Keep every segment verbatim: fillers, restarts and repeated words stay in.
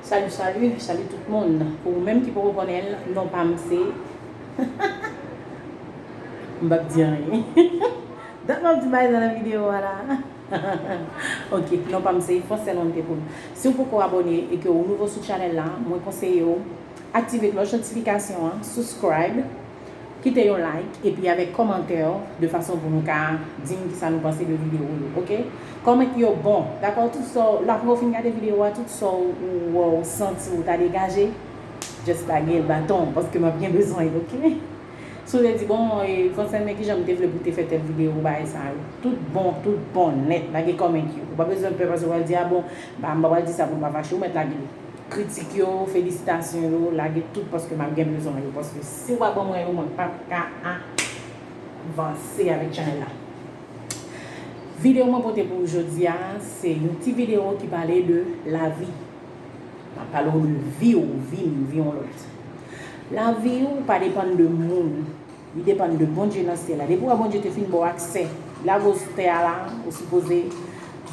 Salut, salut, salut tout moun. Pou ou menm ki poko konnen l, non pa m se M p ap di anyen. Dat m ap di bagay sa nan videyo a la. Ok, non pa m se Francel Wante Pool. Si w poko abòne e ke ou nouvo sou chanèl la, mwen konseye w aktive klòch notifikasyon an, subscribe, kite yon like epi avèk kòmantè de fason pou nou ka di m kisa nou panse de videyo yo, ok? Kòmantè yo bon, dakò? Tout sa w, apre w fin gade videyo a, tout sa w wè w santi w ta degaje, just lage l ba Ton, paske m ap gen bezwen l, ok? Si w te di, bon, e, Francel, men kijan m te vle pou te fè tèl videyo, bagay sa yo. Tout bon, tout bon, nèt, lage kòmantè yo. Ou pa bezwen pè paske w pral di, a bon, ba, m pa pral di sa pou m pa fache, ou mèt lage l. Kritik yo, felisitasyon yo, lage tout paske m ap gen bezwen yo. Paske si w pa ban mwen yo, mwen p ap ka avanse avèk chanèl la. Videyo mwen pote pou ou jodi a, se yon ti videyo ki pale de lavi. M ap pale w de vi w, vi m, vi yon lòt. Lavi w pa depann de moun. Li depann de Bondye nan syèl la. Depi w wè Bondye te fin ba w aksè, lave w sou tè a la, ou sipoze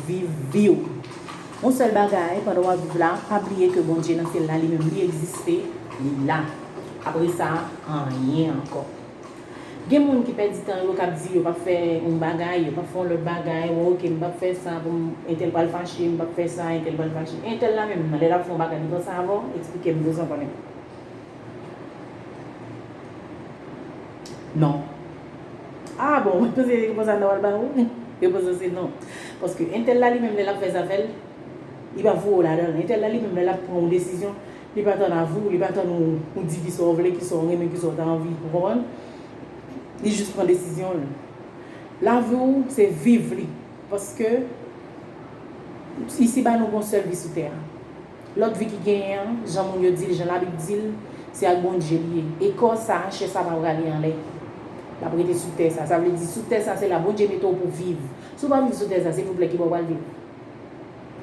viv vi w. Yon sèl bagay, pandan w ap viv la, pa bliye ke Bondye nan syèl la, li menm, li egziste, li la. Apre sa, anyen ankò. Gen moun ki pèdi tan yo, k ap di yo p ap fè yon bagay, yo p ap fè yon lòt bagay, bon, ok, m p ap fè sa pou m, entèl pral fache, m p ap fè sa, entèl pral fache. Entèl la menm, nan lè l ap fè yon bagay, li panse avè w, eksplike m, m bezwen konnen. Non. Ah bon, mwen panse repons la nòmal ba ou. Repons la se non. Paske entèl la li menm lè l ap fè zafè l, li pa voye w ladan l. Entèl la li menm lè l ap pran yon desizyon, li pa tann avè w, li pa tann ou, ou di kisa w vle, kisa w renmen, kisa w ta anvi. Ou konprann? Li jis pran desizyon l. Lavi w, se viv li. Paske isiba nou gon sèl vi sou tè a. Lòt vi ki genyen an, jan moun yo di l, jan Labib di l, se ak Bondye li ye. E kò sa a, chè sa a pa prale anlè. L ap rete sou tè sa. Sa vle di, sou tè sa, se la Bondye mete w pou viv. Si w pa viv sou tè sa, silvouplè, ki bò w pral viv?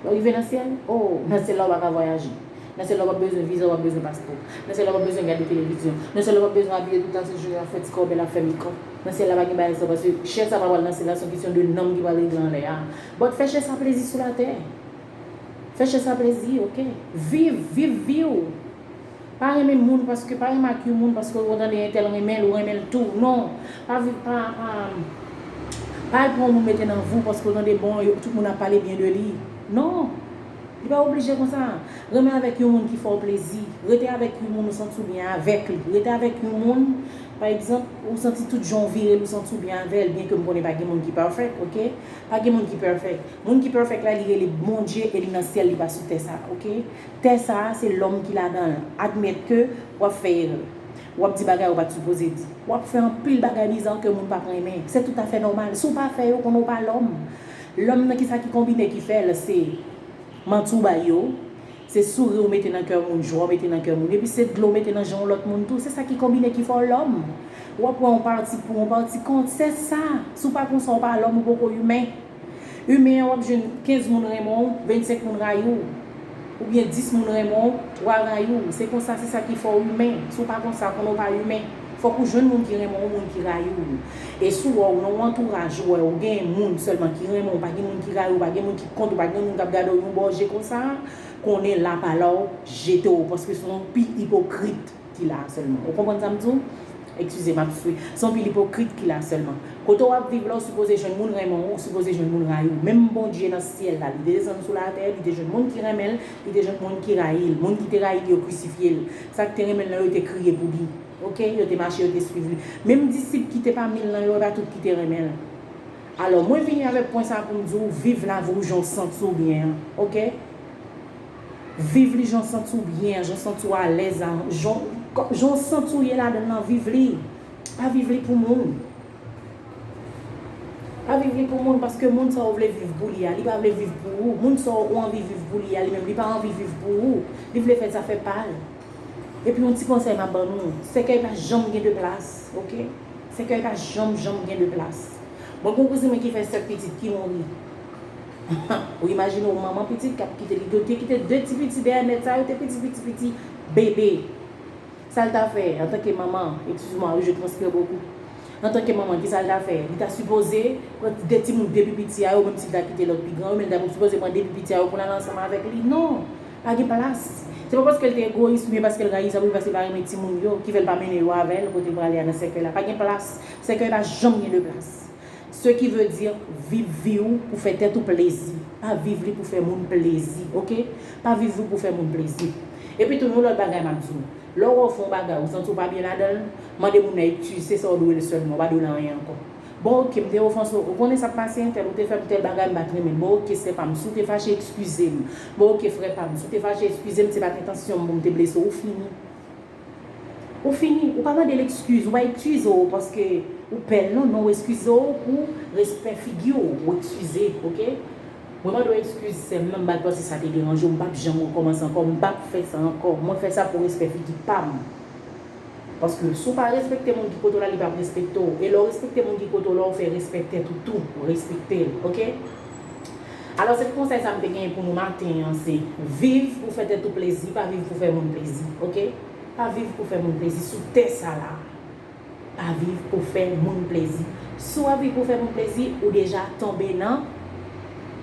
Lè w rive nan syèl, o, nan syèl la, w pa ka vwayaje. Nan syèl la, w p ap bezwen viza, w p ap bezwen paspò. Nan syèl la, w p ap bezwen gade televizyon. Nan syèl la, w p ap bezwen abiye tout la, se jwe, ap fè ti kòbèy, ap fè mekòp. Nan syèl la, pa gen bagay sa, paske chè sa pa pral nan syèl la, se yon kesyon de nanm ki pral regle anlè a. But fè chè sa plezi sou latè. Fè chè sa plezi, ok? Viv, viv vi w. Pa renmen moun paske, pa renmen ak yon moun paske ou tande entèl renmen l, ou renmen l tou. Non. Pa viv, pa, pa, pa al pran yon moun mete nan vi w paske ou tande, bon, yo, tout moun ap pale byen de li. Non. Li pa oblije konsa. Renmen avèk yon moun ki fè w plezi. Rete avèk yon moun ou santi w byen avèk li. Rete avèk yon moun, pa egzanp, ou santi tout jan w vire l, ou santi w byen avè l, byen ke m konnen pa gen moun ki pèfèk, ok? Pa gen moun ki pèfèk. Moun ki pèfèk la, li rele Bondye e li nan syèl, li pa sou tè sa, ok? Tè sa a, se lòm ki ladan l. Admèt ke w ap fè erè. W ap di bagay ou pa t sipoze di. W ap fè anpil bagay biza ke moun p ap renmen. Se toutafè nòmal. Si w pa fè yo, konnen w pa lòm. Lòm nan kisa ki konbine ki fè l, se manti w bay yo, se souri w mete nan kè moun, jwa w mete nan kè moun, epi se dlo w mete nan je yon lòt moun tou. Se sa ki konbine ki fè w lòm. W ap wè yon pati pou, yon pati kont. Se sa. Si w pa konsa, w pa lòm, ou poko imen. Imen an, w ap jwenn kenz moun renmen w, vennsenk moun rayi w. Oubyen dis moun renmen w, twa rayi w. Se konsa, se sa ki fè w imen. Si w pa konsa, konnen w pa imen. Fòk ou jwenn moun ki renmen w, moun ki rayi w. E si w wè w nan yon antouraj, ou wè w gen moun sèlman ki renmen w, pa gen moun ki rayi w, pa gen moun ki kont ou, pa gen moun k ap gade w yon bò je konsa, konnen la pa la w jete w, paske se yon pil ipokrit ki la a sèlman. Ou konprann sa m di w? Eskize m, ap swe. Se yon pil ipokrit ki la a sèlman. Kote w ap viv la, ou sipoze jwenn moun renmen w, ou sipoze jwenn moun rayi w. Menm Bondye nan syèl la, li te desann sou latè, li te jwenn moun ki renmen l, li te jwenn moun ki rayi l. Moun ki te rayi l, yo krisifye l. Sa k te renmen l lan, yo te kriye pou li. Ok? Yo te mache, yo te swiv li. Menm disip ki te pami l lan, yo pa tout ki te renmen l. Alò, mwen vini avèk pwen sa pou m di w, viv lavi w jan w santi w byen an. Ok? Viv li jan w santi w byen an, jan w santi w alèz la, jan, jan w santi w ye ladan l lan, viv li. Pa viv li pou moun. Pa viv li pou moun, paske moun sa w vle viv pou li a, li pa vle viv pou ou. Moun sa w anvi viv pou li a, li menm, li pa anvi viv pou ou. Li vle fè zafè pa l. Epi yon ti konsèy m ap ban nou, sèkèy pa janm gen de plas, ok? Sèkèy pa janm, janm gen de plas. Mwen gen yon kouzin mwen ki fè sèt pitit ki mouri. Ou imajine w manman pitit k ap kite li, yo te kite de ti piti dèyè nèt sa, yo te piti, piti, piti bebe. Sa l ta fè antanke manman, excuse-moi, oui, je transpire beaucoup. Antanke manman, kisa l ta fè? Li ta sipoze pran de timoun de pi piti a yo, menm si l ta kite lòt pi gran yo, men li ta sipoze pran de pi piti a yo pou l al ansanm avèk li. Non! Pa gen plas. Se pa paske l te egoyis oubyen paske l rayi zanmi l, paske l pa renmen timoun yo, ki fè l pa mennen yo avè l kote l prale a nan sèkèy la. Pa gen plas. Sèkèy pa janm gen de plas. Ce qui veut dire, viv vi w pou fè tèt ou plezi. Pa viv li pou fè moun plezi, oke? Pa viv li pou fè moun plezi. Epi tou, yon lòt bagay m ap di w. Lè w wè w fè yon bagay, ou santi w pa byen ladan l, mande moun nan eskize, se sa w dwe l sèlman, w pa dwe l anyen ankò. Bon, oke, m te ofanse w. Ou konnen sa k pase, entèl, ou te fè m tèl bagay, m pa t renmen l. Bon, oke, sè pa m, si w te fache, eskize m. Bon, oke, frè pa m, si w te fache, eskize m, se pa t entansyon m pou m te blese w, ou fini. Ou fini, ou pa mande l eskize, ou pa eskize w paske ou pè l, non, non, ou eskize w pou respè figi w, ou eskize, oke? Mwen mande w eskize, sè m, non, m pa t panse sa te deranje w, m p ap janm rekòmanse ankò, m p ap fè sa ankò, mwen fè sa pou respè figi pa m. Paske si w pa respekte moun ki kote w la, li p ap respekte w. E lè w respekte moun ki kote w la, w fè respè tèt ou tou, ou respekte l, oke? Alò, se konsèy sa m te genyen pou nou maten an, se viv pou fè tèt ou plezi, pa viv pou fè moun plezi, oke? Pa viv pou fè moun plezi sou tè sa la. Pa viv pou fè moun plezi. Si w ap viv pou fè moun plezi, ou deja tonbe nan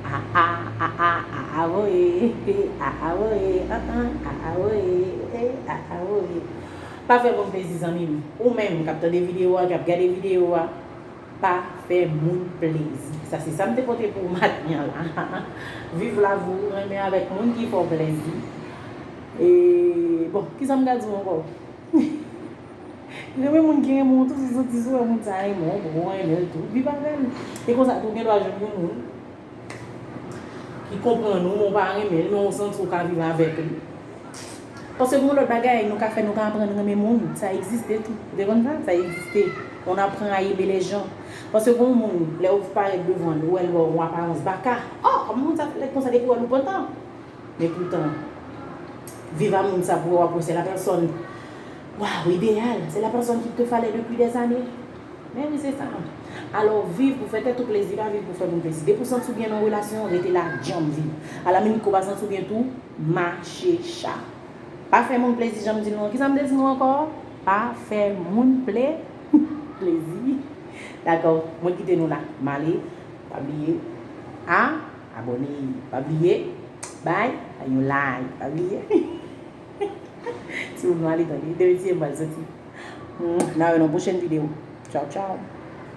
a a a a a a voye, a a voye, a a a a voye, e a a voye. Pa fè moun plezi, zanmi m. Ou menm k ap tande videyo a, k ap gade videyo a, pa fè moun plezi. Sa se sa m te pote pou w maten an la. Viv lavi w, renmen avèk moun ki fè w plezi. E, bon, kisa m ka di w ankò? Renmen moun ki renmen w tou, si w santi si w wè moun sa renmen w, bon, ou renmen l tou, viv avè l. E konsa tou, ou gen dwa jwenn yon moun ki konprann ou, men w pa renmen l, men w santi w ka viv avèk li. Paske gen yon lòt bagay nou ka fè, nou ka aprann renmen moun. Sa egziste tou. Ou te konn sa? Sa egziste. On apprend à aimer les gens. Paske gen yon moun, lè ou parèt devan l, ou wè l ba w yon aparans baka. Oh, kòman moun sa fè lèd konsa, depi w wè l ou pantan. Men poutan, viv a moun sa pou w ap wè se la pèsòn, waw, ideyal. Se la pèsòn ki te fale depi dèzane. Men wi, se sa. Alò, viv pou fè tèt ou plezi, pa viv pou fè moun plezi. Depi w santi w byen nan yon relasyon, rete la, djanm viv. Alaminit, ke w pa santi w byen tou, mache cha. Pa fè moun plezi, jan m di nou an. Kisa m te di nou ankò? Pa fè moun ple-, plezi. Dakò, mwen kite nou la. M ale, pa bliye. A, abòne, pa bliye. Bay, bay yon like, pa bliye. Timoun, nou ale tande. Demen ti m pral soti. Hmm, n a wè nan pwochèn videyo. Tchaw, tchaw.